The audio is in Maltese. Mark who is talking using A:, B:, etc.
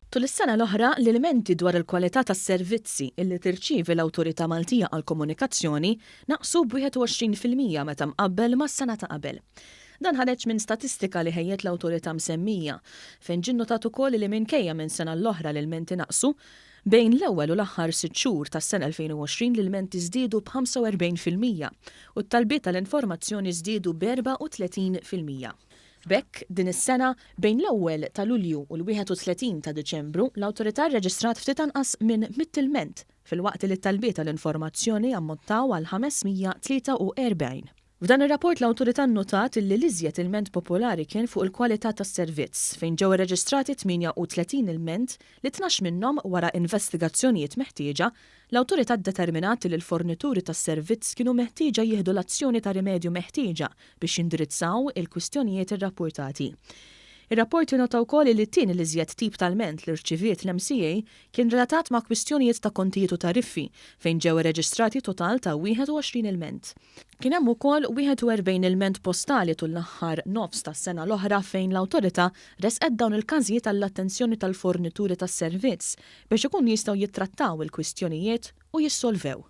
A: Tul is-sena l-oħra, l-ilmenti dwar il-kwalità tas-servizzi illi tirċievi l-Awtorità Maltija għall-Komunikazzjoni naqsu b'21% meta mqabbel mas-sena ta' qabel. Dan ħareġ minn statistika li ħejjet l-awtorità msemmija, fejn ġie nnotat ukoll li minkejja minn sena l-oħra l-ilmenti naqsu, bejn l-ewwel u l-aħħar sitt xhur tas-sena 2020 l-ilmenti żdiedu b'45% u t-talbiet tal-informazzjoni żdiedu b'34%. B'hekk, din is-sena, bejn l-ewwel ta' Lulju u l-31 ta' Diċembru, l-Awtorità rreġistrat ftit anqas minn mitt ilment, filwaqt li t-talbiet għal informazzjoni ammontaw għal 543. F'dan ir-rapport l-Awtorità nnotat illi l-iżjed ilment popolari kien fuq il-kwalità tas-servizz, fejn ġew irreġistrati 38 ilment li 12 minnhom wara investigazzjonijiet meħtieġa L-Awtorità ddeterminat li l-fornituri tas-servizz kienu meħtieġa jieħdu l-azzjoni ta' rimedju meħtieġa biex jindirizzaw il-kwistjonijiet irrappurtati. Ir-rapport jinnota wkoll li t-tieni l-iżjed tip ta' lment li rċiviet l-MCA kien relatat ma' kwistjonijiet ta' kontijiet u tariffi, fejn ġew irreġistrati total ta' 21 ilment. Kien hemm ukoll 41 ilment postali tul l-aħħar nofs tas-sena l-oħra fejn l-Awtorità ressqet dawn il-każijiet għall-attenzjoni tal-fornituri tas-servizz biex ikunu jistgħu jittrattaw il-kwistjonijiet u jissolvew.